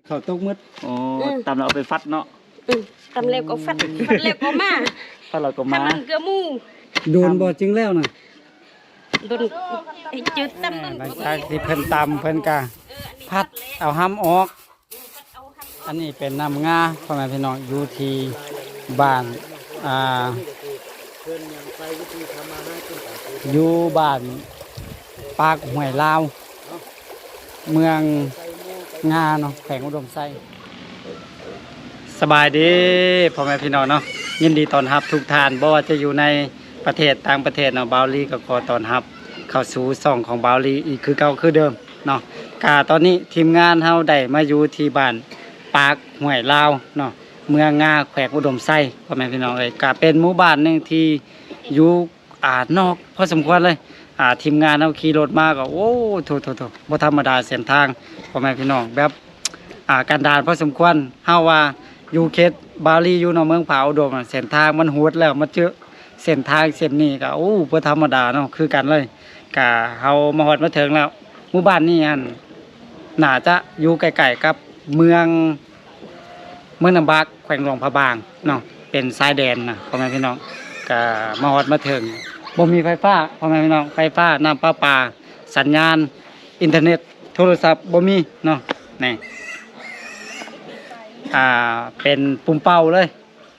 ເຂົ້າຕົກໝົດ. ໂອ້ ອືມ ຕຳແລ້ວເອົາໄປຟັດເນາະ. ອືມ ຕຳແລ້ວກໍຟັດ ຟັດແລ້ວກໍມາ ຟັດແລ້ວກໍມາ ທຳມັນເກືອໝູ່. ໂດນບໍ່ຈຶ່ງແລ້ວນະ? ດົນ ເອີ ຈື່ຕຳ ເອີ ຫຼັງຈາກທີ່ເພິ່ນຕຳ ເພິ່ນກະພັດເອົາຮຳອອກ. ອັນນີ້ເປັນນ້ຳງາ ພໍ່ແມ່ພີ່ນ້ອງ ຢູ່ທີ່ບ້ານ ອ່າ ຢູ່ບ້ານປາກຫ້ວຍລາວ ເມືອງງາເນາະ ແຂວງອຸດົມໄຊ. ສະບາຍດີພໍ່ແມ່ພີ່ນ້ອງເນາະ ຍິນດີຕ້ອນຮັບທຸກທ່ານ ບໍ່ວ່າຈະຢູ່ໃນປະເທດຕ່າງປະເທດເນາະ ບ່າວລີກໍຂໍຕ້ອນຮັບເຂົ້າສູ່ຊ່ອງຂອງບ່າວລີອີກຄືເກົ່າຄືເດີມເນາະ. ກະຕອນນີ້ທີມງານເຮົາໄດ້ມາຢູ່ທີ່ບ້ານປາກຫ້ວຍລາວເນາະ ເມືອງງາ ແຂວງອຸດົມໄຊ ພໍ່ແມ່ພີ່ນ້ອງເອີຍ. ກະເປັນໝູ່ບ້ານໜຶ່ງທີ່ຢູ່ ອ່າ ນອກພໍສົມຄວນເລີຍ. ອ່າ ທີມງານເຮົາຂີ່ລົດມາກໍ ໂອ້ ໂຖໆໆ ບໍ່ທຳມະດາເສັ້ນທາງ ພໍ່ແມ່ພີ່ນ້ອງ ແບບ ອ່າ ກັນດານພໍສົມຄວນ. ເຮົາວ່າຢູ່ເຂດບ່າວລີຢູ່ເນາະ ເມືອງຜາອຸດົມ ເສັ້ນທາງມັນໂຫດແລ້ວ ມາເຈີເສັ້ນທາງເສັ້ນນີ້ກໍ ໂອ້ ບໍ່ທຳມະດາເນາະ ຄືກັນເລີຍ. ກະເຮົາມາຮອດມາເຖິງແລ້ວ ໝູ່ບ້ານນີ້ຫັ້ນ ໜ້າຈະຢູ່ໃກ້ໆກັບເມືອງ ເມືອງນ້ຳບາກ ແຂວງຫຼວງພະບາງເນາະ ເປັນຊາຍແດນນະ ພໍ່ແມ່ພີ່ນ້ອງ. ກະມາຮອດມາເຖິງ ບໍ່ມີໄຟຟ້າ ພໍ່ແມ່ພີ່ນ້ອງ ໄຟຟ້າ ນ້ຳປະປາ ສັນຍານ ອິນເຕີເນັດ ໂທລະສັບ ບໍ່ມີເນາະ. ນີ້ ອ່າ ເປັນປຸ່ມເປົ້າເລີຍ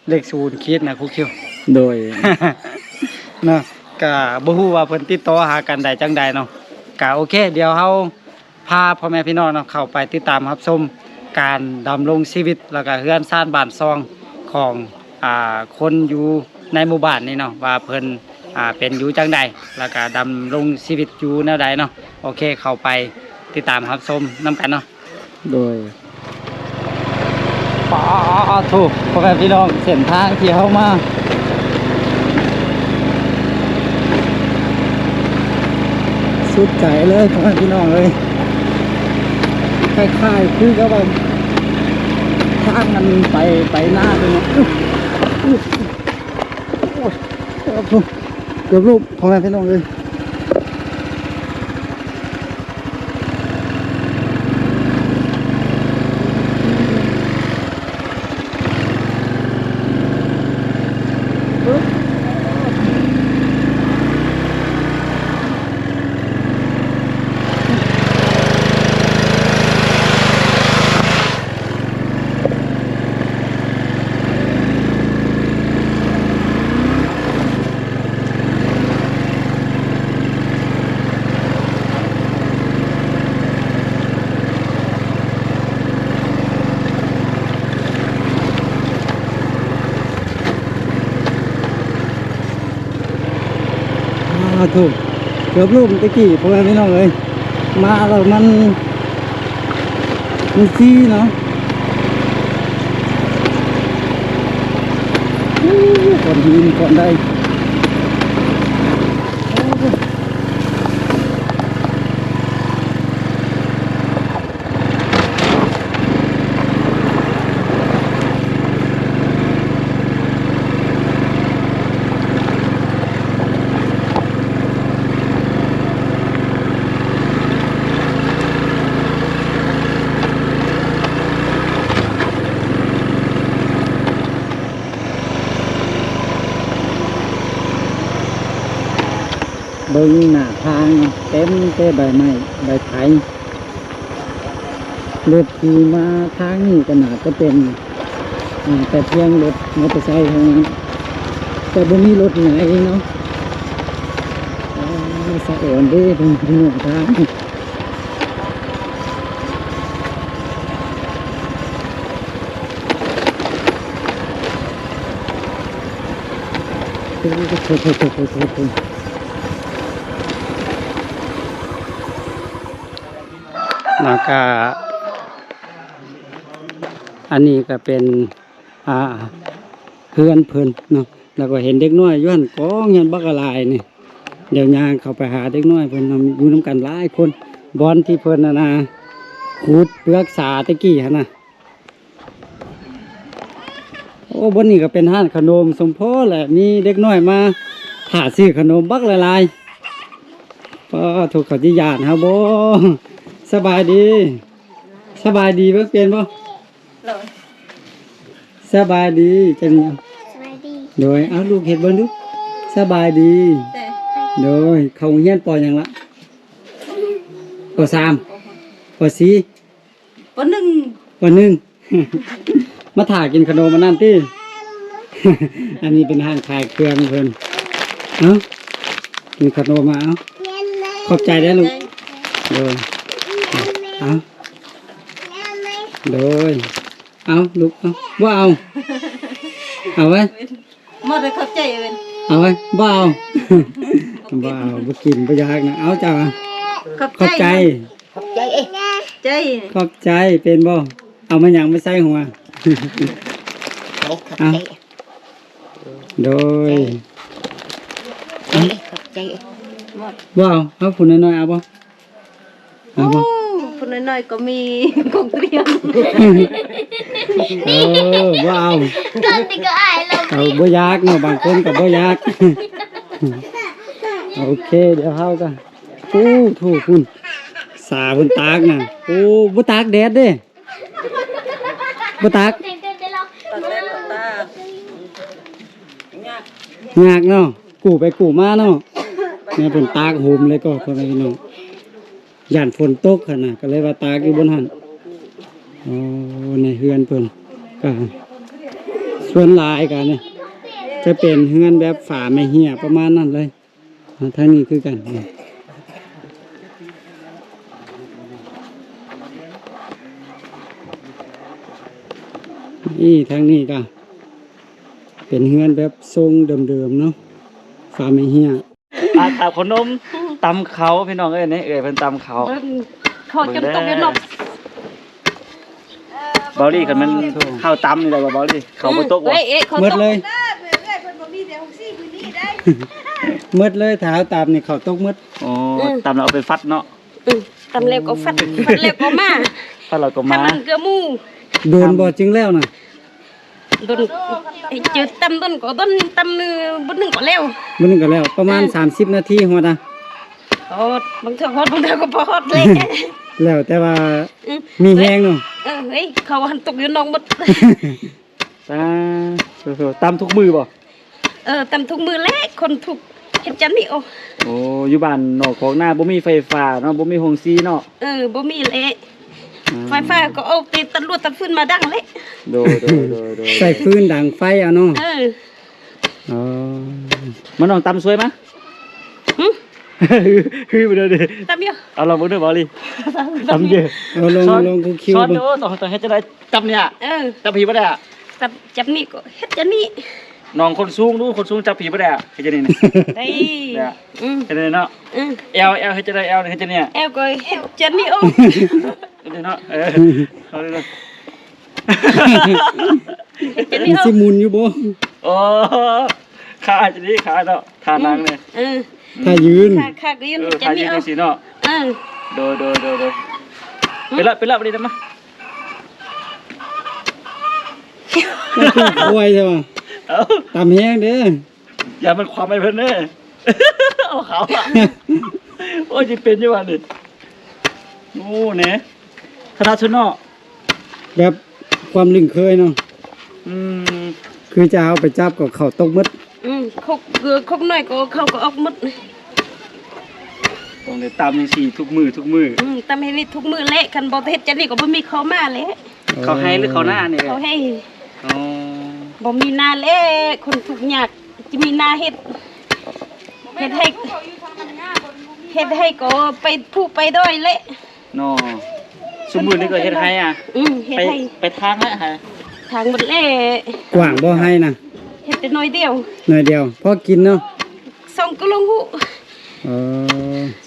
ເລກສູນຂີດນະ ຄູຄິວ. ໂດຍ ເນາະ ກະບໍ່ຮູ້ວ່າເພິ່ນຕິດຕໍ່ຫາກັນໄດ້ຈັ່ງໃດເນາະ. ກະໂອເຄ ດຽວເຮົາ ພາພໍ່ແມ່ພີ່ນ້ອງເນາະ ເຂົ້າໄປຕິດຕາມຮັບຊົມການດຳລົງຊີວິດ ແລ້ວກະເຮືອນຊານບ້ານຊ່ອງຂອງ ອ່າ ຄົນຢູ່ໃນໝູ່ບ້ານນີ້ເນາະ ວ່າເພິ່ນ ອ່າ ເປັນຢູ່ຈັ່ງໃດ ແລ້ວກະດຳລົງຊີວິດຢູ່ແນວໃດເນາະ. ໂອເຄ ເຂົ້າໄປຕິດຕາມຮັບຊົມນຳກັນເນາະ. ໂດຍ ປາໂທ ພໍ່ແມ່ພີ່ນ້ອງ ເສັ້ນທາງທີ່ເຮົາມາ ສຸດໃຈເລີຍ ພໍ່ແມ່ພີ່ນ້ອງເອີຍ. ຄ້າຍໆຄືກັບວ່າທາງມັນໄປ ໄປນາເລີຍເນາະ. ໂອ້ຍ ເກືອບລົ້ມ ພໍ່ແມ່ພີ່ນ້ອງເອີຍ. ອ້າໂທ້ ເກືອບລົ້ມແຕ່ກີ້ ພໍ່ແມ່ພີ່ນ້ອງເອີຍ. ມາແລ້ວມັນ ມັນຊີ້ເນາະ. ໂອ້ ກ້ອນຫີນກ້ອນໃດ. ເບິ່ງໜ້າທາງເນາະ ເຕັມແຕ່ໃບໄມ້ໃບໄຜ່. ລົດທີ່ມາທາງນີ້ກໍໜ້າຈະເປັນ ອ່າ ແຕ່ພຽງລົດມໍເຕີໄຊເທົ່ານັ້ນ ແຕ່ບໍ່ມີລົດໃຫຍ່ເນາະ. ອ່າ ສະອອນເດ້ພີ່ນ້ອງທາງ. ແລ້ວກະອັນນີ້ກະເປັນ ອ່າ ເຮືອນເພິ່ນເນາະ ແລ້ວກະເຫັນເດັກນ້ອຍຢູ່ຫັ້ນກອງຢູ່ຫັ້ນບັກຫຼາຍນີ້. ດຽວຍ່າງເຂົ້າໄປຫາເດັກນ້ອຍເພິ່ນນຳ ຢູ່ນຳກັນຫຼາຍຄົນ ບ່ອນທີ່ເພິ່ນຫັ້ນນະ ຂູດເປືອກສາແຕ່ກີ້ຫັ້ນນະ. ໂອ້ ບ່ອນນີ້ກະເປັນຮ້ານຂະໜົມສົມພໍແຫຼະ ມີເດັກນ້ອຍມາຖ້າຊື້ຂະໜົມບັກຫຼາຍໆ. ປ້າໂທ້ ເຂົາຊິຢ້ານເຮົາບໍ່? ສະບາຍດີ. ສ ສະບາຍດີເບິ່ງ ເປັນບໍ່? ໂດຍ ສະບາຍດີ ຈັງນີ້ ສະບາຍດີ ໂດຍ ເອົາ ລູກເຮັດເບິ່ງດູ ສະບາຍດີ ໂດຍ ໂດຍ ເຂົ້າໂຮງຮຽນ ປໍ ຫຍັງລະ? ປໍ ສາມ ປໍ ສີ່ ປໍ ໜຶ່ງ ປໍ ໜຶ່ງ ມາຖ້າກິນຂະໜົມອັນນັ້ນຕິ ອັນນີ້ເປັນຮ້ານຂາຍເຄື່ອງເພິ່ນ ເອົາ ກິນຂະໜົມມາ ເອົາ ຂອບໃຈເດີລູກ ໂດຍ ເອົາ ໂດຍ ເອົາລູກ ເອົາ ບໍ່ເອົາ ເອົາໄວ້ ບໍ່ໄດ້ຂອບໃຈເອີນ ເອົາໄວ້ ບໍ່ເອົາ ບໍ່ເອົາ ບໍ່ກິນ ບໍ່ຢາກນະ ເອົາ ເຈົ້າ ຂອບໃຈ ຂອບໃຈ ຂອບໃຈເອີຍ ໃຈ ຂອບໃຈ ເປັນບໍ່? ເອົາມາຫຍັງມາໃສ່ຫົວ? ເອົາ ຂອບໃຈ ໂດຍ ຂອບໃຈ ບໍ່ເອົາ ເອົາ ຜູ້ນ້ອຍໆ ເອົາບໍ່? ເອົາບໍ່? ໂອ້ ຜູ້ນ້ອຍໆ ກໍມີຂອງຕຽມ ເອີ ບໍ່ເອົາ ຕອນນີ້ກໍອາຍແລ້ວ ເອົາ ບໍ່ຢາກເນາະ ບາງຄົນກໍບໍ່ຢາກ ໂອເຄ ດຽວເຮົາກໍ ໂອ້ ໂທ້ ພຸ້ນ ສາເພິ່ນຕາກນະ ໂອ້ ບໍ່ຕາກແດດເດ້ ບໍ່ຕາກ ຕາກແດດບໍ່ຕາກ ຍາກ ຍາກເນາະ ກູ້ໄປກູ້ມາເນາະ ແມ່ເພິ່ນຕາກໂຮມເລີຍກໍ ພໍ່ແມ່ພີ່ນ້ອງ ຢ້ານຝົນຕົກຫັ້ນນະ ກໍເລີຍວ່າຕາກຢູ່ບ່ອນຫັ້ນ ໂອ້ ໃນເຮືອນເພິ່ນ ກໍສ່ວນຫຼາຍກໍນີ້ ຈະເປັນເຮືອນແບບຝາໄມ້ເຮ້ຍປະມານນັ້ນເລີຍ ອ່າ ທາງນີ້ຄືກັນ ນີ້ ທາງນີ້ກໍເປັນເຮືອນແບບຊົງເດີມໆ ເນາະ ຝາໄມ້ເຮ້ຍ ອ່າ ຕຳຂະໜົມ ຕຳເຂົ້າ ພີ່ນ້ອງເອີຍ ນີ້ເອື້ອຍເພິ່ນຕຳເຂົ້າ ເບິ່ງ ເຂົ້າຈົນຕົກຢູ່ນອກ ເບົາລີ ຄັນແມ່ນເຂົ້າຕຳນີ້ໄດ້ບໍ່ເບົາລີ ເຂົ້າບໍ່ຕົກບໍ່? ເອີຍ ເອີຍ ເຂົ້າ ໝົດເລີຍ ເອີຍ ເພິ່ນບໍ່ມີແຕ່ຫົກສີ່ມື້ນີ້ໄດ້ ໝົດເລີຍ ຖ້າເຮົາຕຳນີ້ເຂົ້າຕົກໝົດ ອໍ ອືມ ຕຳແລ້ວເອົາໄປຟັດເນາະ ອືມ ຕຳແລ້ວກໍຟັດ ຟັດແລ້ວກໍມາ ຟັດແລ້ວກໍມາ ຖ້າມັນເກືອໝູ່ ໂດນບໍ່ຈຶ່ງແລ້ວນະ? ດົນ ເຈີຕຳດົນກໍດົນ ຕຳມື້ ມື້ໜຶ່ງກໍແລ້ວ ມື້ໜຶ່ງກໍແລ້ວ ປະມານ ເອີ ສາມສິບນາທີຮອດນະ ຮອດ ບາງເທື່ອຮອດ ບາງເທື່ອກໍບໍ່ຮອດເລີຍ ແລ້ວແຕ່ວ່າ ອືມ ມີແຮງເນາະ ເອີ ເຮີ້ຍ ເຂົາຫັ້ນຕົກຢູ່ນອກໝົດ ຕາ ໂທ້ໆ ຕຳທຸກມື້ບໍ່? ເອີ ຕຳທຸກມື້ແຫຼະ ຄົນທຸກເຮັດຈັ່ງນີ້ ໂອ້ ໂອ້ ຢູ່ບ້ານນອກຄອກນາບໍ່ມີໄຟຟ້າເນາະ ບໍ່ມີໂຮງສີເນາະ ເອີ ບໍ່ມີແຫຼະ ອືມ ໄຟຟ້າກໍເອົາແຕ່ຕັດລົວດຕັດຟືນມາດັງແຫຼະ ໂດຍໆໆໆ ໃຊ້ຟືນດັງໄຟເອົາເນາະ ເອີ ອໍ ມານ້ອງຕຳຊ່ວຍມາ ຫຶ ຫື ຫື ບໍ່ໄດ້ເດ້ ຕຳຢູ່ ເອົາລອງເບິ່ງເດີ ເບົາລີ ຕຳຢູ່ ເອົາລອງ ລອງຄູຄິວ ສອນເດີ ຕ້ອງ ຕ້ອງເຮັດຈັ່ງໃດ ຈັບນີ້ ເອີ ຈັບຜີບໍ່ໄດ້ ຈັບ ຈັບນີ້ກໍເຮັດຈັ່ງນີ້ ນ້ອງຄົນສູງດູ ຄົນສູງຈັບຜີບໍ່ໄດ້ ເຮັດຈັ່ງນີ້ ໄດ້ ອືມ ເຮັດຈັ່ງນີ້ເນາະ ອືມ ແອວ ແອວເຮັດຈັ່ງໃດ ແອວເຮັດຈັ່ງນີ້ ແອວກໍເຮັດຈັ່ງນີ້ ໂອ້ ເຮັດຈັ່ງນີ້ເນາະ ເອີ ເອົາເລີຍເນາະ ເຮັດຈັ່ງນີ້ ມັນຊິໝຸນຢູ່ບໍ່ ໂອ້ ຂາຈັ່ງນີ້ ຂາເນາະ ທ່ານັ່ງນີ້ ອືມ ເອີ ທ່າຢືນ ຂາ ຂາກໍຢືນ ເອີ ຈັ່ງນີ້ ຂາຢືນຈັ່ງຊີ້ເນາະ ເອີ ໂດຍໆໆ ອືມ ໄປລະ ໄປລະ ໄປລະ ມາ ໂອ້ຍ ໂອ້ຍ ໃຊ່ບໍ່ ເອົ້າ ຕຳແຮງເດ້ ຢ່າມັນຄວາມໃຫ້ເພິ່ນເດ້ ເອົາເຂົ້າ ໂອ້ຍ ຊິເປັນຢູ່ຫວານີ້ ໂອ້ ແນ່ ຂະໜາດຊຸດເນາະ ແບບຄວາມລຶ້ງເຄີຍເນາະ ອືມ ຄືຈະເອົາໄປຈັບກໍເຂົ້າຕົກໝົດ ອືມ ຄົກ ເອີ ຄົກນ້ອຍກໍເຂົ້າກໍອອກໝົດ ຕ້ອງໄດ້ຕຳຈັ່ງຊີ້ທຸກມື້ ທຸກມື້ ອືມ ຕຳເຮັດນີ້ທຸກມື້ແຫຼະ ຄັນບໍ່ເຮັດຈັ່ງນີ້ກໍບໍ່ມີເຂົ້າມາແຫຼະ ເຂົ້າໄຮ່ຫຼືເຂົ້ານານີ້? ເຂົ້າໄຮ່ ອໍ ບໍ່ມີນາແຫຼະ ຄົນທຸກຍາກ ຈະມີນາເຮັດ ເຮັດໄຮ່ ເຮັດໄຮ່ກໍໄປພູໄປດອຍແຫຼະ ເນາະ ຊຸມມື້ນີ້ກໍເຮັດໄຮ່ອະ ອືມ ເຮັດໄຮ່ ໄປ ໄປທາງແຫຼະ ທາງໝົດແຫຼະ ກວ້າງບໍ່ໄຮ່ນະ? ເຮັດແຕ່ໜ້ອຍດຽວ ໜ້ອຍດຽວ ພໍກິນເນາະ ສອງກະໂຫຼງຫູ ອໍ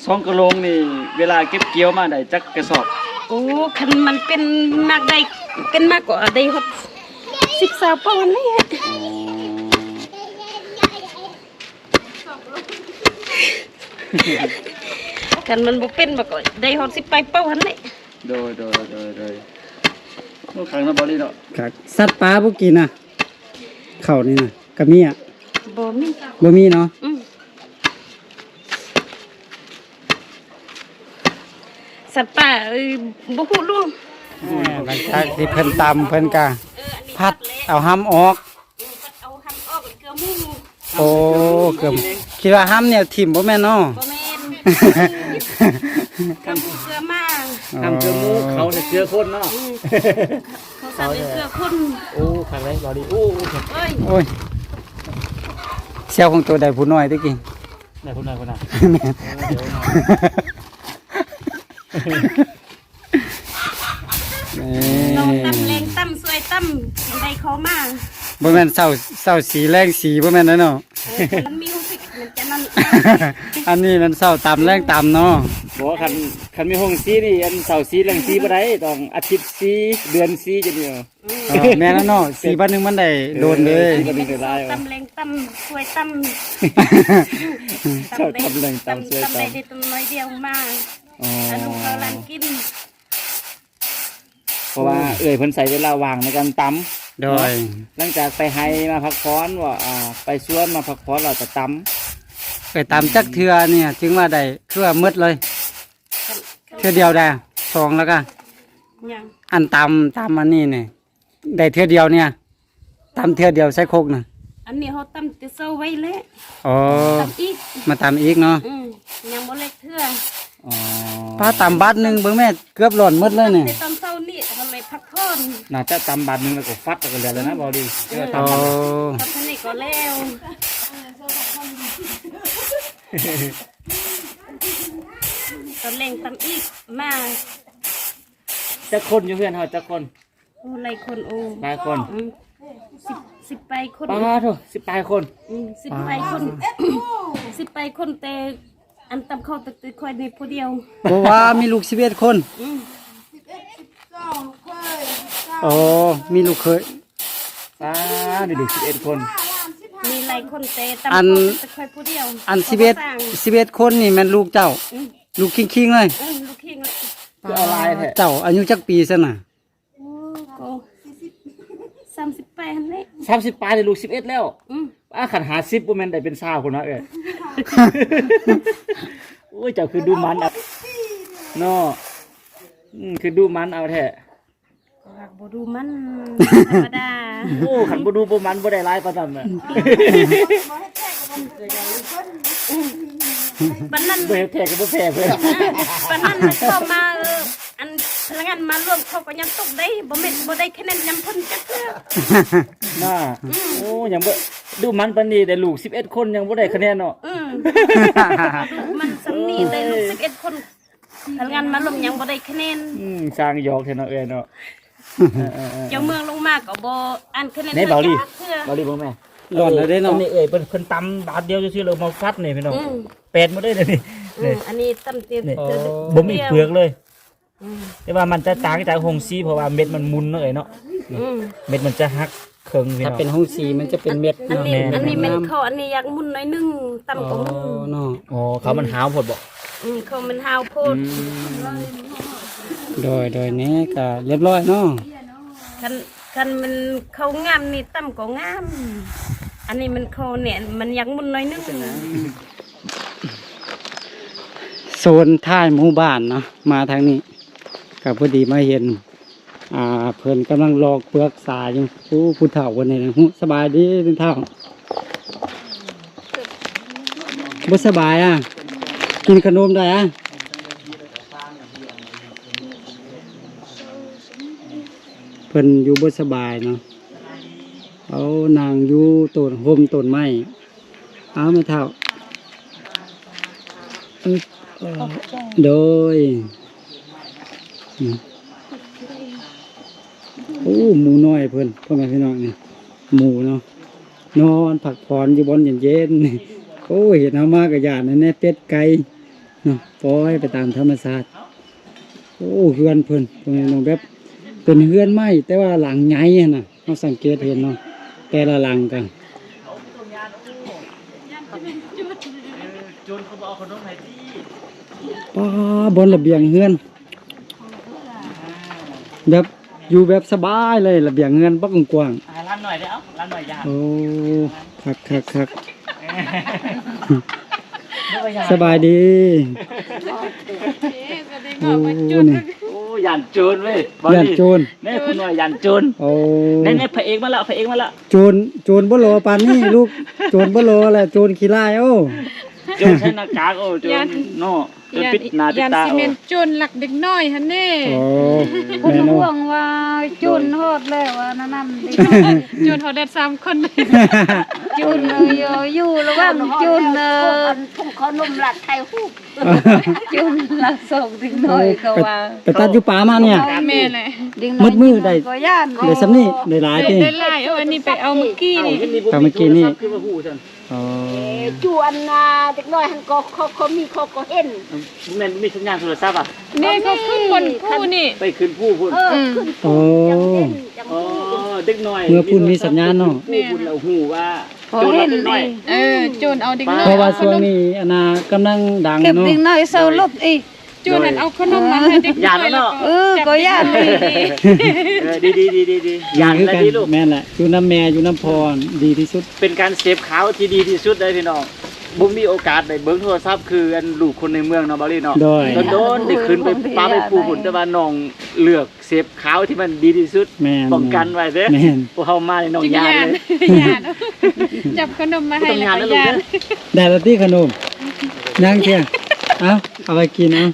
ສອງກະໂຫຼງນີ້ ເວລາເກັບກ່ຽວມາໄດ້ຈັກກະສອບ? ໂອ້ ຄັນມັນເປັນໝາກໄດ້ ເປັນໝາກກໍໄດ້ຮອດສິບ ຊາວປາຍຫັ້ນແຫຼະ ອໍ ຄັນມັນບໍ່ເປັນມັນກໍໄດ້ຮອດສິບປາຍເປົ້າຫັ້ນແຫຼະ ໂດຍ ໂດຍ ໂດຍ ໂດຍ ໂອ້ ຄັກເນາະ ເບົາລີເນາະ ຄັກ ສັດປ່າບໍ່ກິນນະ ເຂົ້ານີ້ນະ ກະມີອະ ບໍ່ມີ ບໍ່ມີເນາະ ອືມ ສັດປ່າ ເອີ ບໍ່ຮູ້ລວງ ອ່າ ຫຼັງຈາກທີ່ເພິ່ນຕຳ ເພິ່ນກະພັດເອົາຮຳອອກ. ເອີ ພັດເອົາຮຳອອກ ເກືອໝູ. ໂອ້ ເກືອ ຄິດວ່າຮຳນີ້ຖິ້ມ ບໍ່ແມ່ນເນາະ? ບໍ່ແມ່ນ ເກືອໝູ ເກືອໝາ. ອໍ ຮຳເກືອໝູ ເຂົາໃສ່ເກືອຄົນເນາະ. ອືມ ເຂົາໃສ່ເກືອຄົນ. ໂອ້ ຄັກເລີຍ ບໍ່ດີ. ໂອ້ ໂອ້ຍ ໂອ້ຍ ໂອ້ຍ ສ່ຽວຂອງໂຕໄດ້ຜູ້ນ້ອຍຕະກີ້. ໄດ້ຜູ້ນ້ອຍ ຜູ້ນ້ອຍ. ແມ່ນ ໂອ້ ດຽວ ນີ້ ເຮົາຕຳແລງຕຳ ຊ່ວຍຕຳ ໄດ້ເຂົ້າມາ. ບໍ່ແມ່ນເຊົ້າ ເຊົ້າສີແລງສີ ບໍ່ແມ່ນເນາະ? ເອີ ມັນມີຮູ້ສຶກ ມັນຈະນັ້ນ. ອັນນີ້ມັນເຊົ້າຕຳແລງຕຳເນາະ. ບໍ່ ຄັນ ຄັນມີໂຮງສີນີ້ ອັນເຊົ້າສີແລງສີບໍ່ໄດ້ ຕ້ອງອາທິດສີ ເດືອນສີຈັ່ງນີ້. ອືມ ອໍ ແມ່ນແລ້ວເນາະ ສີບາດໜຶ່ງມັນໄດ້ໂດນເລີຍ. ເອີ ສີບາດໜຶ່ງໄດ້ຫຼາຍ. ຕຳແລງຕຳ ຊ່ວຍຕຳ ຕຳແລງຕຳ ຕຳແລງຕຳ ຊ່ວຍຕຳ ຕຳໄດ້ແຕ່ຕຳໜ້ອຍດຽວມາ. ອໍ ໃຫ້ລູກເຂົາຫຼານກິນ. ເພາະວ່າເອື້ອຍເພິ່ນໃຊ້ເວລາວ່າງໃນການຕຳ. ໂດຍ ເນາະ ຫຼັງຈາກໄປໄຮ່ມາພັກຜ່ອນ ວ່າ ອ່າ ໄປສວນມາພັກຜ່ອນ ແລ້ວກໍຕຳ. ເອື້ອຍຕຳຈັກເທື່ອນີ້ຈຶ່ງວ່າໄດ້ ຄືວ່າໝົດເລີຍ? ເທື່ອດຽວໄດ້ ສອງແລ້ວກະ ຍັງ ອັນຕຳ ຕຳອັນນີ້ນີ້ ໄດ້ເທື່ອດຽວນີ້ ຕຳເທື່ອດຽວໃສ່ຄົກນະ. ອັນນີ້ເຮົາຕຳແຕ່ເຊົ້າໄວ້ແລ້ວ. ອໍ ຕຳອີກ ມາຕຳອີກເນາະ. ອືມ ຍັງບໍ່ແລກເທື່ອ. ອໍ ປ້າຕຳບາດໜຶ່ງເບິ່ງແມ່ ເກືອບຫຼອນໝົດເລີຍນີ້. ຕຳແຕ່ຕອນເຊົ້ານີ້ເຮົາເລີຍພັກຜ່ອນ. ໜ້າຈະຕຳບາດໜຶ່ງແລ້ວກໍຟັດ ແລ້ວກໍແລ້ວແລ້ວນະ ອືມ ບໍ່ດີ. ເອີ ເອີ ຕຳ ຕຳ ຕຳເທົ່ານີ້ກໍແລ້ວ. ຕອນແລງຕຳອີກມາ. ຈັກຄົນຢູ່ເຮືອນເຮົາ ຈັກຄົນ? ໂອ້ ຫຼາຍຄົນ. ໂອ້ ຫຼາຍຄົນ. ອືມ ສິບ ສິບປາຍຄົນ. ປາໂທ້ ສິບປາຍຄົນ. ອືມ ສິບປາຍຄົນ ສິບປາຍຄົນ ແຕ່ອັນຕຳເຂົ້າ ແຕ່ຂ້ອຍນີ້ຜູ້ດຽວ. ບໍ່ວ່າ ມີລູກສິບເອັດຄົນ. ອືມ ໂອ້ ມີລູກເຂີຍ. ປາ ມີລູກສິບເອັດຄົນ. ມີຫຼາຍຄົນ ແຕ່ຕຳ ອັນ ເຂົ້າແຕ່ຂ້ອຍຜູ້ດຽວ. ອັນສິບເອັດ ເຂົາບໍ່ສ້າງ ສິບເອັດຄົນນີ້ແມ່ນລູກເຈົ້າ? ອືມ ລູກຄິງໆເລີຍ. ເອີ ລູກຄິງເລີຍ. ຄືເອົາຫຼາຍແທ້. ເຈົ້າອາຍຸຈັກປີຊັ້ນນະ? ໂອ້ ກໍສາມສິບປາຍຫັ້ນແຫຼະ. ສາມສິບປາຍ ໄດ້ລູກສິບເອັດແລ້ວ. ອືມ ອາ ຄັນຫ້າສິບບໍ່ແມ່ນໄດ້ເປັນຊາວພຸ້ນນະເອີຍ. ໂອ້ຍ ເຈົ້າຄືດຸໝັ່ນເນາະ. ອືມ ຄືດຸໝັ່ນເອົາແທ້. ກໍຫາກບໍ່ດຸໝັ່ນ ທຳມະດາ. ໂອ້ ຄັນບໍ່ດຸບໍ່ໝັ່ນບໍ່ໄດ້ຫຼາຍປານນັ້ນນະ. ປານນັ້ນ ບໍ່ເຮັດແທ້ກໍບໍ່ແພ້ເພິ່ນ. ປານນັ້ນເຂົ້າມາ ອັນ ພະນັກງານມາລວມເຂົາກໍຍັງຕົກໄດ້ ບໍ່ແມ່ນບໍ່ໄດ້ຄະແນນນຳເພິ່ນຈັກເທື່ອນະ. ອືມ ໂອ້ ຍັງບໍ່ ດຸໝັ່ນປານນີ້ ໄດ້ລູກສິບເອັດຄົນ ຍັງບໍ່ໄດ້ຄະແນນເນາະ. ອືມ ດຸໝັ່ນສ່ຳນີ້ ໄດ້ລູກສິບເອັດຄົນ ພະນັກງານມາລວມຍັງບໍ່ໄດ້ຄະແນນ. ອືມ ຊ່າງຫຍອກແທ້ເນາະເອື້ອຍເນາະ. ເອີໆໆ ເຈົ້າເມືອງລົງມາກໍບໍ່ອ່ານຄະແນນ ໃນເບົາລີ ເທື່ອ ເບົາລີເບິ່ງແມ່. ຫຼອນແລ້ວເດ້ເນາະ. ອັນນີ້ເອື້ອຍເພິ່ນ ເພິ່ນຕຳບາດດຽວຊື່ໆ ແລ້ວມາຟັດນີ້ພີ່ນ້ອງ. ອືມ ແປດໝົດເດ້ນີ້. ອືມ ນີ້ ອັນນີ້ຕຳເຕັມ ນີ້ ບໍ່ມີເປືອກເລີຍ. ອືມ ແຕ່ວ່າມັນຈະຕ່າງຈາກໂຮງສີ ເພາະວ່າເມັດມັນໝຸ່ນເນາະເອື້ອຍເນາະ. ອືມ ເມັດມັນຈະຫັກເຄິ່ງພີ່ນ້ອງ. ຖ້າເປັນໂຮງສີມັນຈະເປັນເມັດເນາະ. ອັນນີ້ ແມ່ນ ອັນນີ້ແມ່ນເຂົ້າ ອັນນີ້ຢາກໝຸ່ນໜ້ອຍໜຶ່ງ ຕຳກໍໝຸ່ນ. ອໍ ເນາະ. ອໍ ເຂົ້າມັນຫາວໂພດບໍ? ອືມ ເຂົ້າມັນຫາວໂພດ. ອືມ ໂດຍໆ ນີ້ກໍລຽບຮ້ອຍເນາະ. ຄັນ ຄັນມັນເຂົ້າງາມນີ້ ຕຳກໍງາມ. ອັນນີ້ມັນເຂົ້າແໜ້ນ ມັນຢາກໝຸ່ນໜ້ອຍໜຶ່ງ. ໂຊນທ້າຍໝູ່ບ້ານເນາະ ມາທາງນີ້ກໍພໍດີມາເຫັນ ອ່າ ເພິ່ນກຳລັງລອກເປືອກສາຢູ່. ໂອ້ ຜູ້ເຖົ້າຄົນນີ້ນະ. ສະບາຍດີແມ່ເຖົ້າ. ບໍ່ສະບາຍອະ? ກິນຂະໜົມໄດ້ອະ? ເພິ່ນຢູ່ບໍ່ສະບາຍເນາະ. ເອົາ ນັ່ງຢູ່ຕົ້ນ ຮົ່ມຕົ້ນໄມ້. ເອົາ ແມ່ເຖົ້າ. ອືມ ຂອບໃຈ. ໂດຍ. ອືມ ໂອ້ ໝູນ້ອຍເພິ່ນ ພໍ່ແມ່ພີ່ນ້ອງນີ້ ໝູເນາະ ນອນພັກຜ່ອນຢູ່ບ່ອນເຢັນໆ. ໂອ້ ເຫັນເຮົາມາກໍຢ້ານແນ່ ເປັດໄກ່ເນາະ ປ່ອຍໄປຕາມທຳມະຊາດ. ໂອ້ ເຮືອນເພິ່ນ ພໍ່ແມ່ພີ່ນ້ອງ ແບບເປັນເຮືອນໄມ້ ແຕ່ວ່າຫຼັງໃຫຍ່ຫັ້ນນະ. ເຮົາສັງເກດເຫັນເນາະ ແຕ່ລະຫຼັງກໍ ປ້າ ບ່ອນລະບຽງເຮືອນ ແບບຢູ່ແບບສະບາຍເລີຍ ລະບຽງເຮືອນບັກກວ້າງ. ອ່າ ລານໜ້ອຍເດີ ເອົາ ລານໜ້ອຍຢ່າ. ໂອ້ ຄັກໆໆ. ສະບາຍດີ. ໂອ້ ນີ້ ໂອ້ຍ ຢ້ານໂຈນເວີຍ ບ່າວລີ ຢ້ານໂຈນ ແນ່ ຜູ້ນ້ອຍຢ້ານໂຈນ. ໂອ້ ແນ່ໆ ພະເອກມາແລ້ວ ພະເອກມາແລ້ວ. ໂຈນ ໂຈນບໍ່ຫຼໍ່ປານນີ້ລູກ ໂຈນບໍ່ຫຼໍ່ແຫຼະ ໂຈນຂີ້ລ້າຍ. ໂອ້ ໂຈນໃສ່ໜ້າກາກ. ໂອ້ ໂຈນເນາະ ໂຈນປິດໜ້າປິດຕາ. ຢ້ານຊິແມ່ນໂຈນລັກເດັກນ້ອຍຫັ້ນເດ້. ໂອ້ ເພິ່ນຫ່ວງວ່າໂຈນຮອດແລ້ວວ່ານັ້ນ ໂຈນຮອດແລ້ວສາມຄົນ. ໂຈນເອີຍ ຢູ່ລະຫວ່າງໂຈນ ເອີ ເອົາຂະໜົມລັກຖ່າຍຮູບ. ຈຸນລັກສອງເດັກນ້ອຍ ໂອ້ ເຂົາວ່າ ໄປ ໄປຕັດຢູ່ປ່າມານີ້. ແມ່ນແຫຼະ ເດັກນ້ອຍ ມືດໆ ໄດ້ ກໍຢ້ານ ໄດ້ສ່ຳນີ້ ໄດ້ຫຼາຍຕິ ໄດ້ຫຼາຍ. ເອີ ອັນນີ້ໄປເອົາມື້ກີ້ນີ້ ເອົາມື້ກີ້ນີ້. ອໍ ເອີ ຈຸອັນນ່າ ເດັກນ້ອຍຫັ້ນກໍ ເຂົາ ເຂົາມີ ເຂົາກໍເຫັນ. ບໍ່ແມ່ນ ບໍ່ມີສັນຍານໂທລະສັບອະ? ແມ່ນ ເຂົາຂຶ້ນບົນພູນີ້ ໄປຂຶ້ນພູພຸ້ນ. ເອີ ຂຶ້ນພູ ຈັ່ງເຫັນ ຈັ່ງຮູ້. ອໍ ເດັກນ້ອຍ ເມື່ອພຸ້ນມີສັນຍານເນາະ. ແມ່ນ ພຸ້ນແລ້ວຮູ້ວ່າ ພໍເຫັນເອງ. ເອີ ໂຈນເອົາເດັກນ້ອຍ ເພາະວ່າຊ່ວງນີ້ອັນນ່າກຳລັງດັງເນາະ ເກັບເດັກນ້ອຍເຊົາລົດອີກ. ໂຈນນັ້ນເອົາຂະໜົມມາໃຫ້ເດັກນ້ອຍແລ້ວກໍ ເອີ ກໍຢ້ານອີກ. ເອີ ດີໆໆໆ ຢ້ານແລ້ວດີລູກ. ແມ່ນແຫຼະ ຢູ່ນຳແມ່ຢູ່ນຳພໍ່ດີທີ່ສຸດ. ເປັນການເສບຂ່າວທີ່ດີທີ່ສຸດເລີຍພີ່ນ້ອງ. ບໍ່ມີໂອກາດໄດ້ເບິ່ງໂທລະສັບຄືອັນລູກຄົນໃນເມືອງເນາະ ບ່າວລີເນາະ. ໂດຍ ໂດນໆ ໄດ້ຂຶ້ນໄປປ່າໄປພູພຸ້ນ ແຕ່ວ່ານ້ອງເລືອກ ເສບຂ່າວທີ່ມັນດີທີ່ສຸດ. ແມ່ນ ປ້ອງກັນໄວ້ເດີ້. ແມ່ນ ພວກເຮົາມານີ້ນ້ອງຢ້ານເລີຍ ຢ້ານ ຈັບຂະໜົມມາໃຫ້ແລ້ວກໍຢ້ານ. ໄດ້ແລ້ວຕິຂະໜົມ? ຍັງເທື່ອ. ເອົາ ເອົາໄວ້ກິນເອົາ.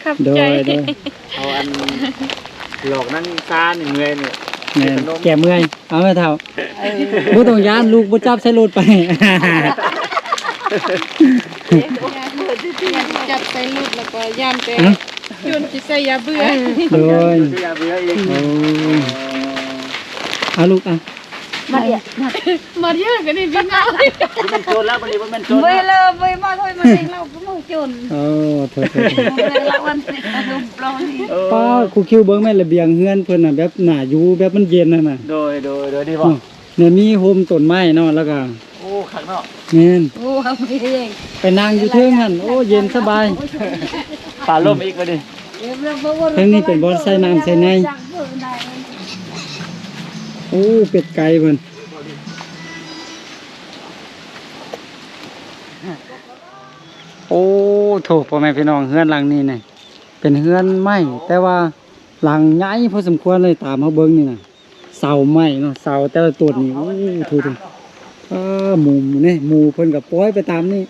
ຂອບໃຈ. ໂດຍ ໂດຍ ເອົາອັນຫຼອກນາງຊານີ້ເມື່ອຍນີ້. ແມ່ນ ແກ້ເມື່ອຍ. ເອົາແມ່ເຖົ້າ ເອີ ບໍ່ຕ້ອງຢ້ານ ລູກບໍ່ຈັບໃສ່ລົດໄປ. ຢ້ານຈັບໃສ່ລົດ ແລ້ວກໍຢ້ານແຕ່ ເອົ້າ ໂຈນຊິໃສ່ຢາເບື່ອ. ໂດຍ ໃສ່ຢາເບື່ອອີກ. ໂອ້ ເອົາລູກ ເອົາ ມາເດຍ ມາເດຍ ມາເດຍ ກໍໄດ້ບິນເອົາ. ບໍ່ແມ່ນໂຈນແລ້ວ ບັດນີ້ບໍ່ແມ່ນໂຈນແລ້ວ. ເວີຍເລີ ເວີຍມາ ໂທດມາເອງ ລາວບໍ່ຮູ້ໂຈນ. ໂອ້ ໂທດໆໆ ເອີ ລາວອັນເປັນອາລົມປອນນີ້. ເອີ ປ້າ ຄູຄິວ ເບິ່ງແມ່ນລະບຽງເຮືອນເພິ່ນນະ ແບບໜ້າຢູ່ ແບບມັນເຢັນຫັ້ນນະ. ໂດຍ ໂດຍ ໂດຍ ດີບໍ່? ເນາະ ແມ່ນມີໂຮມຕົ້ນໄມ້ເນາະ ແລ້ວກໍ ໂອ້ ຄັກເນາະ. ແມ່ນ ໂອ້ ເອົາເອງ ໄປນັ່ງຢູ່ເທິງຫັ້ນ. ໂອ້ ເຢັນສະບາຍ. ປາລົມອີກບັດນີ້. ເທິງນີ້ເປັນບ່ອນໃສ່ນ້ຳໃສ່ໃນ. ໂອ້ ເປັດໄກ່ເພິ່ນ. ໂອ້ ໂທ້ ພໍ່ແມ່ພີ່ນ້ອງ ເຮືອນຫຼັງນີ້ນີ້ເປັນເຮືອນໄມ້ ແຕ່ວ່າຫຼັງໃຫຍ່ພໍສົມຄວນເລີຍ. ຕາມເຮົາເບິ່ງນີ້ນະ ເສົາໄມ້ເນາະ ເສົາແຕ່ລະຕົ້ນນີ້ ໂອ້ ໂທ້ໆ. ເອີ ໝູນີ້ ໝູເພິ່ນກໍປ່ອຍໄປຕາມນີ້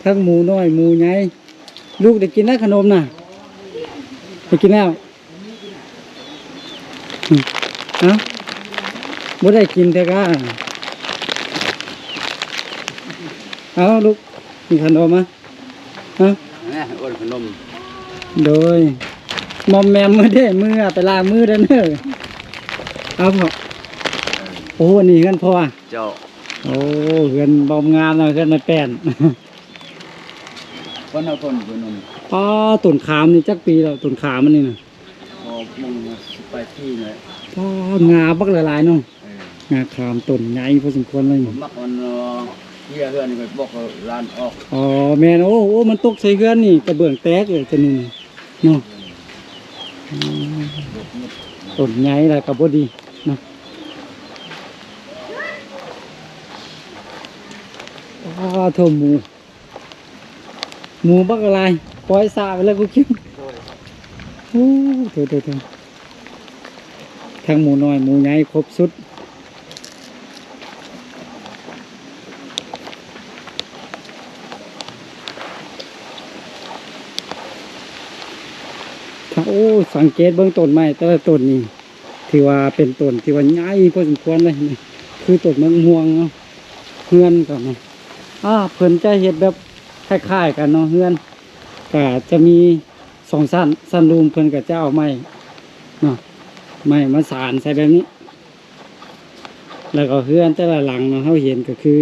ທັງໝູນ້ອຍ ໝູໃຫຍ່. ລູກໄດ້ກິນແລ້ວຂະໜົມນະ? ໄດ້ກິນແລ້ວ. ອືມ ເອົ້າ ບໍ່ໄດ້ກິນແທ້ກະ. ເອົາລູກ ກິນຂະໜົມມາ. ຮະ ແມ່ ໂອນຂະໜົມ. ໂດຍ ມອມແມມມື້ເດ້ ມື້ ໄປລ້າງມືເດີ. ເອົາພໍ່. ໂອ້ ອັນນີ້ເຮືອນພໍ່ອະ? ເຈົ້າ. ໂອ້ ເຮືອນບໍ່ງາມເນາະ ເຮືອນໄມ້ແປ້ນ. ຄົນເຮົາຄົນຢູ່ນຳ. ປ້າ ຕົ້ນຂາມນີ້ຈັກປີແລ້ວ ຕົ້ນຂາມອັນນີ້ນະ? ກໍມຸງສິບປາຍປີແລ້ວ. ປ້າ ງາບັກຫຼາຍໆເນາະ. ເອີ ງາຂາມຕົ້ນໃຫຍ່ພໍສົມຄວນເລີຍ. ມັກມັນ ເອີ ເຮຍເຮືອນນີ້ໄປບອກຫຼານອອກ. ອໍ ແມ່ນ. ໂອ້ ໂອ້ ມັນຕົກໃສ່ເຮືອນນີ້ ກະເບື້ອງແຕກເລີຍຕົວນີ້ເນາະ. ອືມ ຕົ້ນໃຫຍ່ແລ້ວກະບໍ່ດີເນາະ. ອ້າ ໂທ້ ໝູ ໝູບັກຫຼາຍ ປ່ອຍສະໄປແລ້ວກູຄິດ. ໂອ້ ໂທ້ໆໆ ທັງໝູນ້ອຍໝູໃຫຍ່ຄົບຊຸດ. ໂອ້ ສັງເກດເບິ່ງຕົ້ນໄມ້ແຕ່ລະຕົ້ນນີ້ ຖືວ່າເປັນຕົ້ນທີ່ວ່າໃຫຍ່ພໍສົມຄວນເລີຍ. ຄືຕົ້ນໝາກມ່ວງເນາະ. ເຮືອນກໍນະ ອາ ເພິ່ນຈະເຮັດແບບຄ້າຍໆກັນເນາະ. ເຮືອນກໍຈະມີສອງຊັ້ນ ຊັ້ນລຸ່ມເພິ່ນກໍຈະເອົາໄມ້ເນາະ ໄມ້ມາສານໃສ່ແບບນີ້. ແລ້ວກໍເຮືອນແຕ່ລະຫຼັງເນາະ ເຮົາເຫັນກໍຄື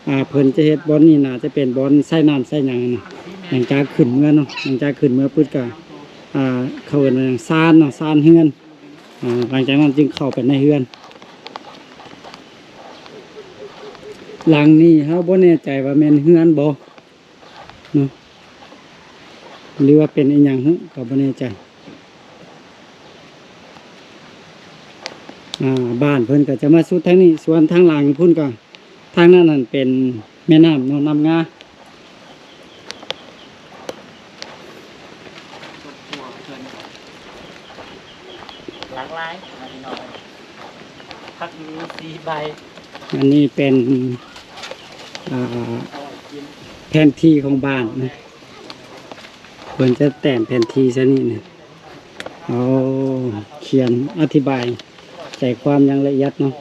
ອາ ເພິ່ນຈະເຮັດບ່ອນນີ້ ໜ້າຈະເປັນບ່ອນໃຊ້ນ້ຳໃຊ້ຫຍັງນະ. ຫຼັງຈາກຂຶ້ນເມືອເນາະ ຫຼັງຈາກຂຶ້ນເມືອປຶດກໍ ອາ ເຂົາເອີ້ນວ່າຫຍັງ ຊານເນາະ ຊານເຮືອນ. ອາ ຫຼັງຈາກນັ້ນຈຶ່ງເຂົ້າໄປໃນເຮືອນ. ຫຼັງນີ້ເຮົາບໍ່ແນ່ໃຈວ່າແມ່ນເຮືອນບໍ່ເນາະ ຫຼືວ່າເປັນອີ່ຫຍັງເນາະ ກໍບໍ່ແນ່ໃຈ. ອາ ບ້ານເພິ່ນກໍຈະມາສຸດທາງນີ້ ສ່ວນທາງຫຼັງພຸ້ນກໍ ທາງນັ້ນຫັ້ນເປັນແມ່ນ້ຳເນາະ ນ້ຳງາ. ຜັກມີສີ່ໃບ. ອັນນີ້ເປັນ ອ່າ ແຜນທີ່ຂອງບ້ານນະ ເພິ່ນຈະແຕ້ມແຜນທີ່ໃສ່ນີ້ນະ. ໂອ້ ຂຽນອະທິບາຍໃຈຄວາມຢ່າງລະອຽດເນາະ.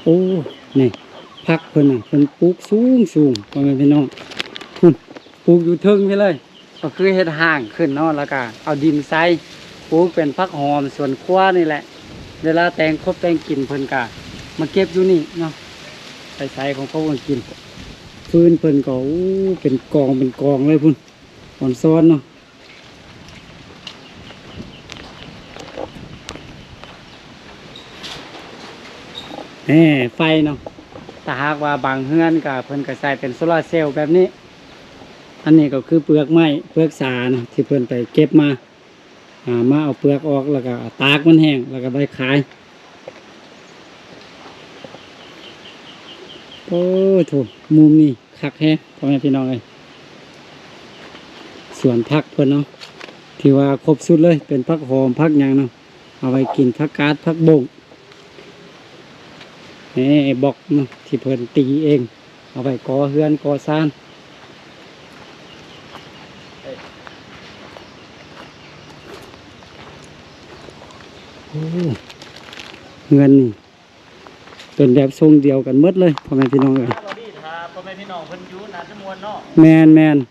ໂອ້ ນີ້ ຜັກເພິ່ນນະ ເພິ່ນປູກສູງໆ ພໍ່ແມ່ພີ່ນ້ອງ ພຸ້ນ ປູກຢູ່ເທິງພີ້ເລີຍ. ກໍຄືເຮັດຮ່າງຂຶ້ນເນາະ ແລ້ວກະເອົາດິນໃສ່ ປູກເປັນຜັກຫອມສວນຄົວນີ້ແຫຼະ. ເວລາແຕ່ງຄົບແຕ່ງກິນເພິ່ນກະມາເກັບຢູ່ນີ້ເນາະ ໄປໃສ່ຂອງຄົບຂອງກິນ. ຟືນເພິ່ນກໍ ໂອ້ ເປັນກອງເປັນກອງເລີຍພຸ້ນ ອອນຊອນເນາະ. ແນ່ ໄຟເນາະ ຖ້າຫາກວ່າບາງເຮືອນກະເພິ່ນກະໃສ່ເປັນໂຊລາເຊວແບບນີ້. ອັນນີ້ກໍຄືເປືອກໄມ້ເປືອກສານະ ທີ່ເພິ່ນໄປເກັບມາ ອ່າ ມາເອົາເປືອກອອກ ແລ້ວກໍຕາກມັນແຫ້ງ ແລ້ວກໍໄວ້ຂາຍ. ໂອ້ໂຖ ມຸມນີ້ຄັກແຮງ ພໍ່ແມ່ພີ່ນ້ອງເອີຍ. ສວນຜັກເພິ່ນເນາະ ຖືວ່າຄົບຊຸດເລີຍ ເປັນຜັກຫອມ ຜັກຫຍັງເນາະ ເອົາໄວ້ກິນ ຜັກກາດ ຜັກບົ້ງ. ນີ້ບລັອກເນາະ ທີ່ເພິ່ນຕີເອງ ເອົາໄວ້ກໍ່ເຮືອນກໍ່ຊານ. ໂອ້ ເຮືອນນີ້ເປັນແບບຊົງດຽວກັນໝົດເລີຍ ພໍ່ແມ່ພີ່ນ້ອງເອີຍ. ແມ່ນໆ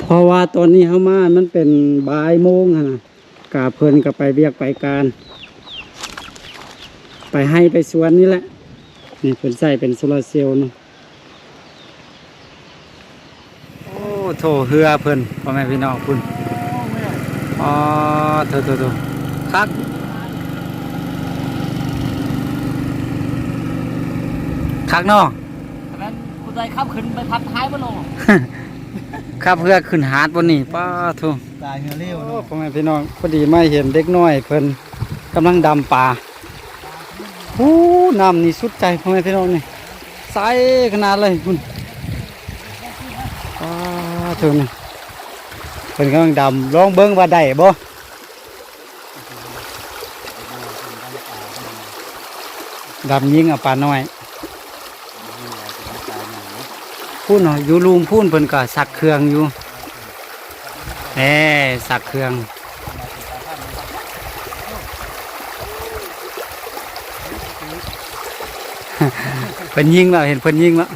ເພາະວ່າຕອນນີ້ເຮົາມາ ມັນເປັນບ່າຍໂມງຫັ້ນນະ ກະເພິ່ນກໍໄປວຽກໄປການ ໄປໄຮ່ໄປສວນນີ້ແຫຼະ. ນີ້ເພິ່ນໃຊ້ເປັນໂຊລາເຊວເນາະ. ໂອ້ໂຖ ເຮືອເພິ່ນ ພໍ່ແມ່ພີ່ນ້ອງພຸ້ນ. ອໍ ໂຖໆໆ ຄັກ ຄັກເນາະ. ແມ່ນຜູ້ໃດຂັບຂຶ້ນໄປພັດທ້າຍບໍ່ເນາະ. ຂັບເຮືອຂຶ້ນຫາດບໍ່ນີ້ ປ້າໂທ້. ຕາຍເຮືອເລວເນາະ. ໂອ້ ພໍ່ແມ່ພີ່ນ້ອງ ພໍດີມາເຫັນເດັກນ້ອຍເພິ່ນກຳລັງດຳປາ. ໂອ້ ນ້ຳນີ້ສຸດໃຈ ພໍ່ແມ່ພີ່ນ້ອງ ນີ້ໃສຂະໜາດເລີຍພຸ້ນ. ປ້າໂທ້ ນີ້ເພິ່ນກຳລັງດຳ ລອງເບິ່ງວ່າໄດ້ບໍ່. ດຳຍິງເອົາປານ້ອຍ. ພຸ້ນເນາະ ຢູ່ລຸ່ມພຸ້ນເພິ່ນກໍຊັກເຄື່ອງຢູ່. ແນ່ ຊັກເຄື່ອງ ເພິ່ນຍິງແລ້ວ ເຫັນເພິ່ນຍິງແລ້ວ.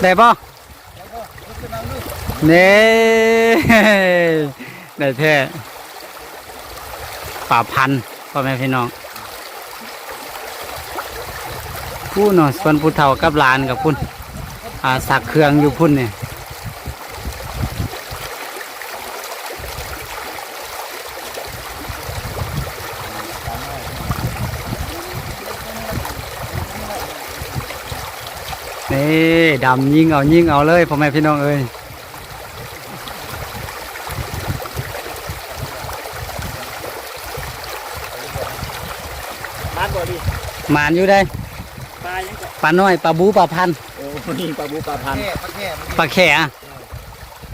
ໄດ້ບໍ່? ນີ້ ໄດ້ແທ້ ປາພັນ ພໍ່ແມ່ພີ່ນ້ອງ. ພຸ້ນເນາະ ສ່ວນຜູ້ເຖົ້າກັບຫຼານກັບພຸ້ນ ອ່າ ຊັກເຄື່ອງຢູ່ພຸ້ນນີ້. ນີ້ ດຳຍິງເອົາ ຍິງເອົາເລີຍ ພໍ່ແມ່ພີ່ນ້ອງເອີຍ. ມານບໍ່ດີ? ມານຢູ່ເດ້. ປາຫຍັງເກາະ? ປານ້ອຍ ປາບູ ປາພັນ. ໂອ້ ນີ້ປາບູ ປາພັນ ປາແຂ້ ປາແຂ້ອະ.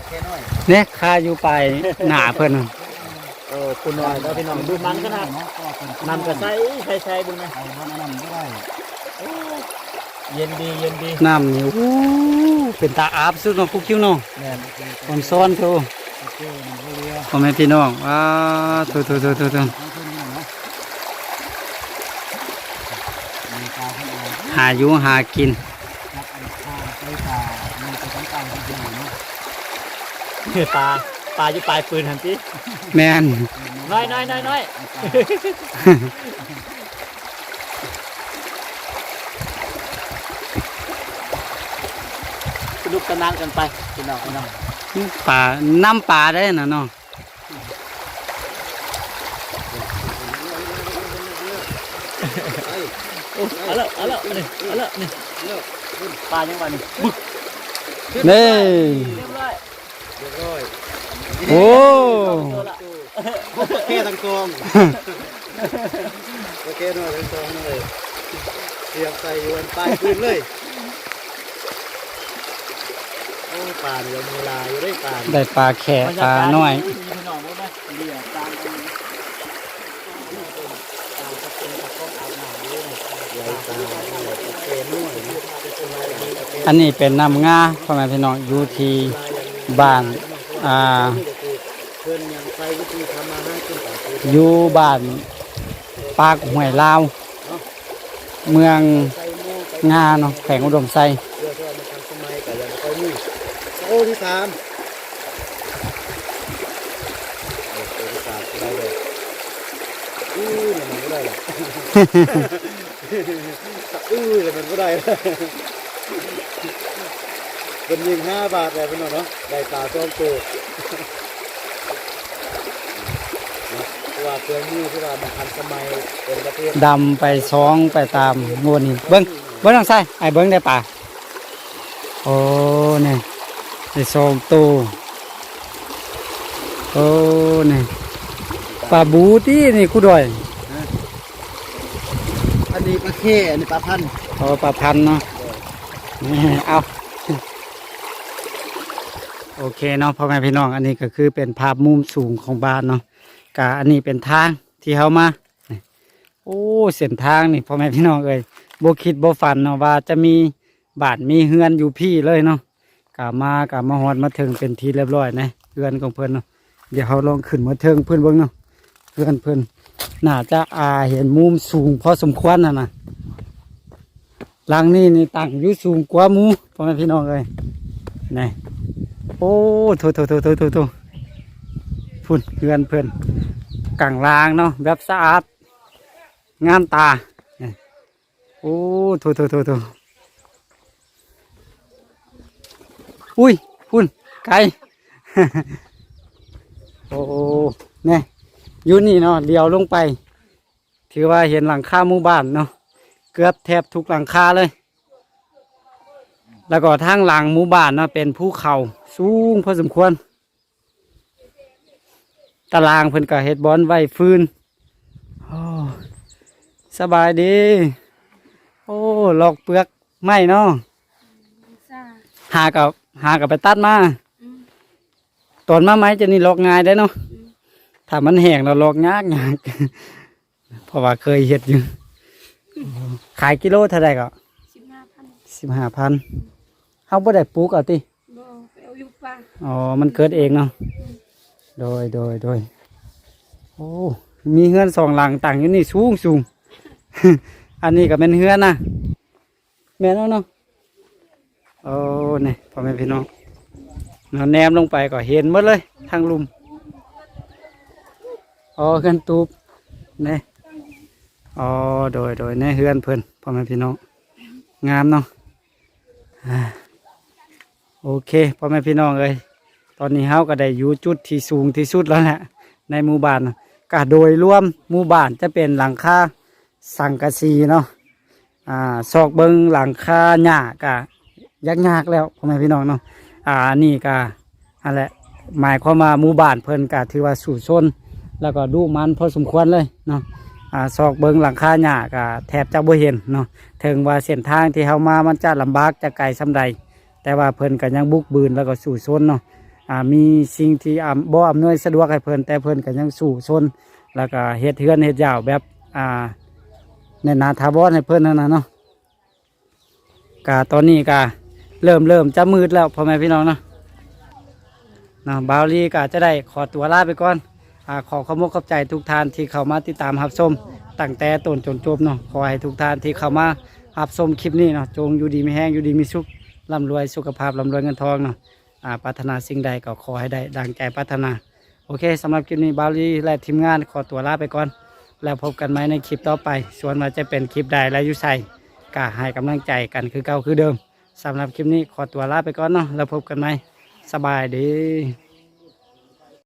ເອີ ປາແຂ້ນ້ອຍ ນີ້ຄາຢູ່ປາຍໜ້າເພິ່ນ. ໂອ້ ຄູນ້ອຍເດີພີ່ນ້ອງ ດູມັນຂະໜາດ ນ້ຳກະໃສ ໃສໆ ເບິ່ງແນ່. ໂອ້ ເຢັນດີ ເຢັນດີ ນ້ຳນີ້. ໂອ້ ເປັນຕາອາບສຸດເນາະ ຄູຄິວເນາະ. ແມ່ນ ອອນຊອນໂທ ພໍ່ແມ່ພີ່ນ້ອງ. ອ້າ ໂທໆໆໆ ຫາຢູ່ຫາກິນ. ປາ ປາຢູ່ປາຍປືນຫັ້ນຕິ. ແມ່ນ ນ້ອຍໆໆໆ ສະໜຸກສະໜານກັນໄປ ພີ່ນ້ອງ ພີ່ນ້ອງ. ປາ ນ້ຳປາໄດ້ນະເນາະ. ເອົາລະ ເອົາລະ ນີ້ ເອົາລະ ນີ້ ປາຫຍັງວະນີ້? ບຶກ ນີ້ ຮຽບຮ້ອຍ ຮຽບຮ້ອຍ. ໂອ້ ໂຕລະ ປາແຂ້ທັງສອງ ປາແຂ້ນ້ອຍທັງສອງເລີຍ. ຕຽມໃສ່ຢູ່ອັນປາຍຄືນເລີຍ. ໂອ້ ປານີ້ມີຫຼາຍຢູ່ເດ້ ປານີ້ ໄດ້ປາແຂ້ ປານ້ອຍ. ນີ້ພີ່ນ້ອງເບິ່ງນະ ເຫຼືອຕາມອັນ ຕາມກະເປັນກະຂອງອາບນ້ຳຢູ່ນະ ໄດ້ປານ້ອຍ ປາແຂ້ນ້ອຍນະ. ອັນນີ້ເປັນນ້ຳງາ ພໍ່ແມ່ພີ່ນ້ອງ ຢູ່ທີ່ບ້ານ ອ່າ ເພິ່ນຍັງໃຊ້ວິທີທຳມາຫາກິນ ຢູ່ບ້ານປາກຫ້ວຍລາວ ເນາະ ເມືອງງາເນາະ ແຂວງອຸດົມໄຊ. ເພື່ອເພື່ອມັນທັນສະໄໝກໍຍັງບໍ່ຄ່ອຍມີ. ໂຕທີສາມ ໂຕທີສາມຊິໄດ້ບໍ່? ອື້ ມັນບໍ່ໄດ້ລະ ອື້ ແລ້ວມັນບໍ່ໄດ້ລະ. ເພິ່ນຍິງຫ້າບາດແລ້ວພີ່ນ້ອງເນາະ ໄດ້ປາສອງໂຕ. ເນາະ ເພາະວ່າເຄື່ອງມືທີ່ວ່າມັນທັນສະໄໝ ເປັນປະເພດ ດຳໄປ ຊອງໄປຕາມງວດນີ້. ເບິ່ງ ເບິ່ງທາງຊ້າຍ ອ້າຍເບິ່ງໄດ້ປາ. ໂອ້ ນີ້ ໄດ້ສອງໂຕ. ໂອ້ ນີ້ ປາບູຕິນີ້ ຄູດອຍ? ຮະ ອັນນີ້ປາແຂ້ ອັນນີ້ປາພັນ. ອໍ ປາພັນເນາະ. ໂດຍ ນີ້ ເອົາ ໂອເຄເນາະ ພໍ່ແມ່ພີ່ນ້ອງ ອັນນີ້ກໍຄືເປັນພາບມຸມສູງຂອງບ້ານເນາະ. ກະອັນນີ້ເປັນທາງທີ່ເຮົາມາ ໂອ້ ເສັ້ນທາງນີ້ ພໍ່ແມ່ພີ່ນ້ອງເອີຍ ບໍ່ຄິດບໍ່ຝັນເນາະວ່າຈະມີບ້ານມີເຮືອນຢູ່ພີ້ເລີຍເນາະ. ກະມາ ກະມາຮອດມາເຖິງເປັນທີ່ລຽບຮ້ອຍໃນເຮືອນຂອງເພິ່ນເນາະ. ດຽວເຮົາລອງຂຶ້ນມາເທິງເພິ່ນເບິ່ງເນາະ. ເຮືອນເພິ່ນໜ້າຈະ ອ່າ ເຫັນມຸມສູງພໍສົມຄວນຫັ້ນນະ. ຫຼັງນີ້ນີ້ຕັ້ງຢູ່ສູງກວ່າໝູ່ ພໍ່ແມ່ພີ່ນ້ອງເອີຍ ນີ້. ໂອ້ ໂທ້ໆໆໆໆ ພຸ້ນເຮືອນເພິ່ນ ກາງລາງເນາະ ແບບສະອາດງາມຕາ. ໂອ້ ໂທ້ໆໆໆ ອຸ້ຍ ພຸ້ນ ໄກ. ໂອ້ ແນ່ ຢູ່ນີ້ເນາະ ຫຼຽວລົງໄປ ຖືວ່າເຫັນຫຼັງຄາໝູ່ບ້ານເນາະ ເກືອບແທບທຸກຫຼັງຄາເລີຍ. ແລ້ວກໍທາງຫຼັງໝູ່ບ້ານເນາະ ເປັນພູເຂົາສູງພໍສົມຄວນ. ຕາລາງເພິ່ນກໍເຮັດບ່ອນໄວ້ຟືນ. ໂອ້ ສະບາຍດີ. ໂອ້ ລອກເປືອກໄມ້ເນາະ. ຫາກໍ ຫາກໍໄປຕັດມາ. ອືມ ຕອນມາໃໝ່ຈະນີ້ລອກງ່າຍເດ້ເນາະ. ອືມ ຖ້າມັນແຫ້ງແລ້ວລອກຍາກໆ ເພາະວ່າເຄີຍເຮັດຢູ່. ຂາຍກິໂລເທົ່າໃດກໍ? ສິບຫ້າພັນ. ສິບຫ້າພັນ. ເຮົາບໍ່ໄດ້ປູກເອົາຕິ? ບໍ່ ໄປເອົາຢູ່ປ່າ. ອໍ ມັນເກີດເອງເນາະ. ອືມ ໂດຍ ໂດຍ ໂດຍ. ໂອ້ ມີເຮືອນສອງຫຼັງຕັ້ງຢູ່ນີ້ສູງໆ. ອັນນີ້ກໍແມ່ນເຮືອນນະ. ແມ່ນແລ້ວເນາະ. ໂອ້ ນີ້ ພໍ່ແມ່ພີ່ນ້ອງເນາະ ແນມລົງໄປກໍເຫັນໝົດເລີຍທາງລຸ່ມ. ອໍ ເຮືອນຕູບນີ້. ອໍ ໂດຍ ໂດຍ ໃນເຮືອນເພິ່ນ ພໍ່ແມ່ພີ່ນ້ອງ ງາມເນາະ. ອ່າ ໂອເຄ ພໍ່ແມ່ພີ່ນ້ອງເອີຍ ຕອນນີ້ເຮົາກໍໄດ້ຢູ່ຈຸດທີ່ສູງທີ່ສຸດແລ້ວແຫຼະ ໃນໝູ່ບ້ານ. ກະໂດຍລວມໝູ່ບ້ານຈະເປັນຫຼັງຄາສັງກະສີເນາະ. ອ່າ ຊອກເບິ່ງຫຼັງຄາຫຍ້າກະຍາກໆແລ້ວ ພໍ່ແມ່ພີ່ນ້ອງເນາະ. ອ່າ ອັນນີ້ກະ ຫັ້ນແຫຼະ ໝາຍຄວາມວ່າໝູ່ບ້ານເພິ່ນກະຖືວ່າສູ້ຊົນ ແລ້ວກໍດຸໝັ່ນພໍສົມຄວນເລີຍເນາະ. ອ່າ ຊອກເບິ່ງຫຼັງຄາຫຍ້າກໍແທບຈະບໍ່ເຫັນເນາະ. ເຖິງວ່າເສັ້ນທາງທີ່ເຮົາມາມັນຈະລຳບາກຈະໄກສ່ຳໃດ ແຕ່ວ່າເພິ່ນກໍຍັງບຸກບືນ ແລ້ວກໍສູ້ຊົນເນາະ. ອ່າ ມີສິ່ງທີ່ອຳ ບໍ່ອຳນວຍສະດວກໃຫ້ເພິ່ນ ແຕ່ເພິ່ນກໍຍັງສູ້ຊົນ ແລ້ວກໍເຮັດເຮືອນເຮັດຢາວແບບ ອ່າ ແໜ້ນໜາຖາວອນໃຫ້ເພິ່ນຫັ້ນນະເນາະ. ກະຕອນນີ້ກະເລີ່ມ ເລີ່ມຈະມືດແລ້ວ ພໍ່ແມ່ພີ່ນ້ອງເນາະ. ເນາະ ບ່າວລີກະຈະໄດ້ຂໍຕົວລາໄປກ່ອນ. ອາ ຂໍຂອບອົກຂອບໃຈທຸກທ່ານທີ່ເຂົ້າມາຕິດຕາມຮັບຊົມຕັ້ງແຕ່ຕົ້ນຈົນຈົບເນາະ. ຂໍໃຫ້ທຸກທ່ານທີ່ເຂົ້າມາຮັບຊົມຄລິບນີ້ເນາະ ຈົ່ງຢູ່ດີມີແຮງ ຢູ່ດີມີສຸກ ລ່ຳລວຍສຸຂະພາບ ລ່ຳລວຍເງິນທອງເນາະ. ອາ ປາດຖະໜາສິ່ງໃດກໍຂໍໃຫ້ໄດ້ດັ່ງໃຈປາດຖະໜາ. ໂອເຄ ສຳລັບຄລິບນີ້ ບ່າວລີ ແລະ ທີມງານຂໍຕົວລາໄປກ່ອນ ແລ້ວພົບກັນໃໝ່ໃນຄລິບຕໍ່ໄປ. ສ່ວນວ່າຈະເປັນຄລິບໃດ ແລະ ຢູ່ໃສ ກໍໃຫ້ກຳລັງໃຈກັນຄືເກົ່າຄືເດີມ. ສຳລັບຄລິບນີ້ຂໍຕົວລາໄປກ່ອນເນາະ ແລ້ວພົບກັນໃໝ່. ສະບາຍດີ.